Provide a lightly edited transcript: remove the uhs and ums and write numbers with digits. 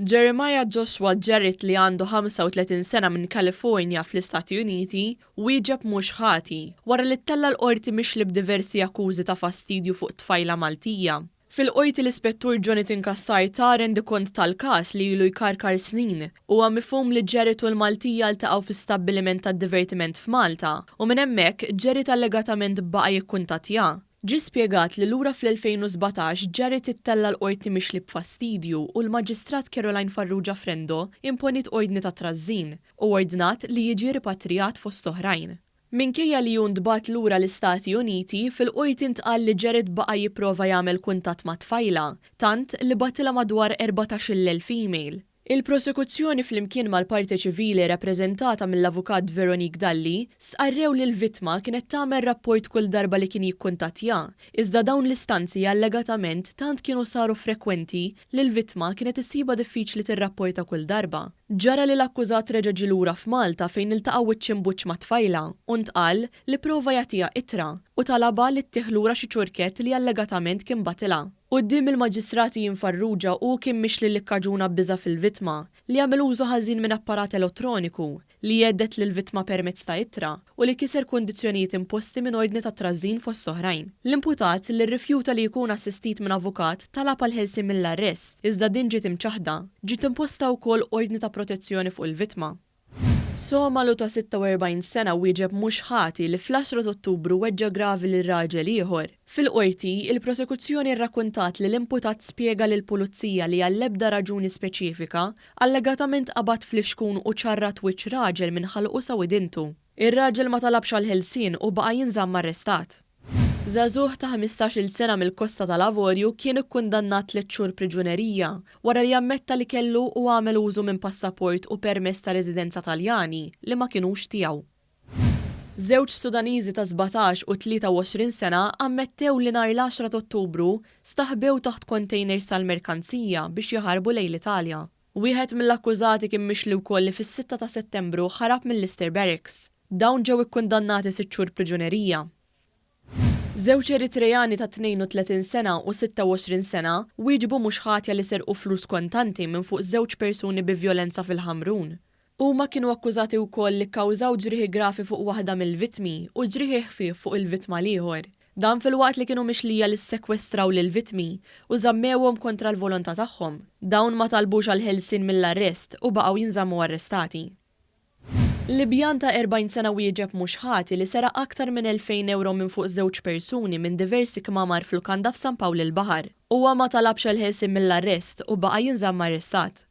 Jeremiah Joshua Jarrett li għandu 35 sena minn California fl-Istati Uniti wieġeb mhux ħati wara li ttella' l-Qorti mixli b'diversi akkużi ta' fastidju fuq tfajla Maltija. Fil-Qorti l-Ispettur Jonathan Cassar ta rendikont tal-każ li ilu jkarkar snin. Huwa mifhum li Jarrett u l-Maltija ltaqgħu fi stabbiliment tad-divertiment f'Malta u minn hemmhekk Jarrett allegatament baqa' jikkuntattja. Ġie spjegat li lura fl-2017 Jarrett ittella' l-Qorti mixli b'fastidju u l-Maġistrat Caroline Farrugia Frendo imponiet ordni ta' trażżin u ordnat li jiġi ripatrijat fost oħrajn. Minkejja li hu ntbagħat lura l-Istati Uniti, fil-Qorti ntqal li Jarrett baqa' jipprova jagħmel kuntatt mat-tfajla, tant li bagħtilha madwar 14,000 email. Il-Prosekuzzjoni flimkien mal-parte ċivili rappreżentata mill-Avukat Veronique Dalli stqarrew li l-vittma kienet tagħmel rapport kull darba li kien jikkuntattja, iżda dawn l-istanzi allegatament tant kienu saru frekwenti li l-vittma kienet issibha diffiċli tirrapporta kull darba. Ġara li l-akkużat reġa' ġie lura f'Malta fejn iltaqa' wiċċ imb'wiċċ mat-tfajla u ntqal li pprova jagħtiha ittra u talabha li ttih lura xi ċurkett li allegatament kien bagħtilha. Quddiem il-Maġistrat Ian Farrugia hu kien mixli li kkaġuna biża' fil-vittma, li għamel użu ħażin minn apparat elettroniku, li jhedded lill-vittma permezz ta' ittra u li kiser kundizzjonijiet imposti minn ordni ta' trażżin fost oħrajn. L-imputat, li rrifjuta li jkun assistit minn avukat, talab għall-ħelsien mill-arrest, iżda din ġiet imċaħħda. Ġiet imposta wkoll ordni ta' protezzjoni fuq il-vittma. Somalu ta' 46 sena wieġeb mhux ħati li fl-għaxra t'Ottubru weġġa' gravi lil raġel ieħor. Fil-Qorti, il-Prosekuzzjoni rrakkuntat li l-imputat spjega lill-Pulizija li għall-ebda raġuni speċifika, allegatament qabad flixkun u ċarrat wiċċ raġel minn ħalqu sa widintu. Ir-raġel ma talabx għall-ħelsien u baqa' jinżamm arrestat. Żagħżugħ ta' 15-il sena mill-Kosta tal-Avorju kien ikkundannat tliet xhur priġunerija wara li ammetta li kellu u għamel użu minn passaport u permess ta' residenza Taljani li ma kinux tiegħu. Żewġ Sudaniżi ta' 17 u 23 sena ammettew li nhar l-għaxra t'Ottubru staħbew taħt kontejners tal-merkanzija biex jaħarbu lejn l-Italja. Wieħed mill-akkużati kien mixli wkoll li fis-sitta ta' Settembru ħarab mill-Lister Barracks. Dawn ġew ikkundannati sitt xhur priġunerija. Żewġ Eritrejani ta' 32 sena u 26 sena wieġbu mhux ħatja li serqu flus kontanti minn fuq żewġ persuni bi vjolenza fil-Ħamrun. Huma kienu akkużati wkoll li kkawżaw ġrieħi gravi fuq waħda mill-vittmi u ġrieħi ħfief fuq il-vittma l-ieħor. Dan filwaqt li kienu mixlija li ssekwestraw lill-vittmi u żammewhom kontra l-volontà tagħhom. Dawn ma talbux għall-ħelsien mill-arrest u baqgħu jinżammu arrestati. Libjan ta' 40 sena wieġeb mhux ħati li seraq aktar minn 2,000 ewro minn fuq żewġ persuni minn diversi kmamar f'lukanda f'San Pawl il-Baħar. Huwa ma talabx għall-ħelsien mill-arrest u baqa' jinżamm arrestat.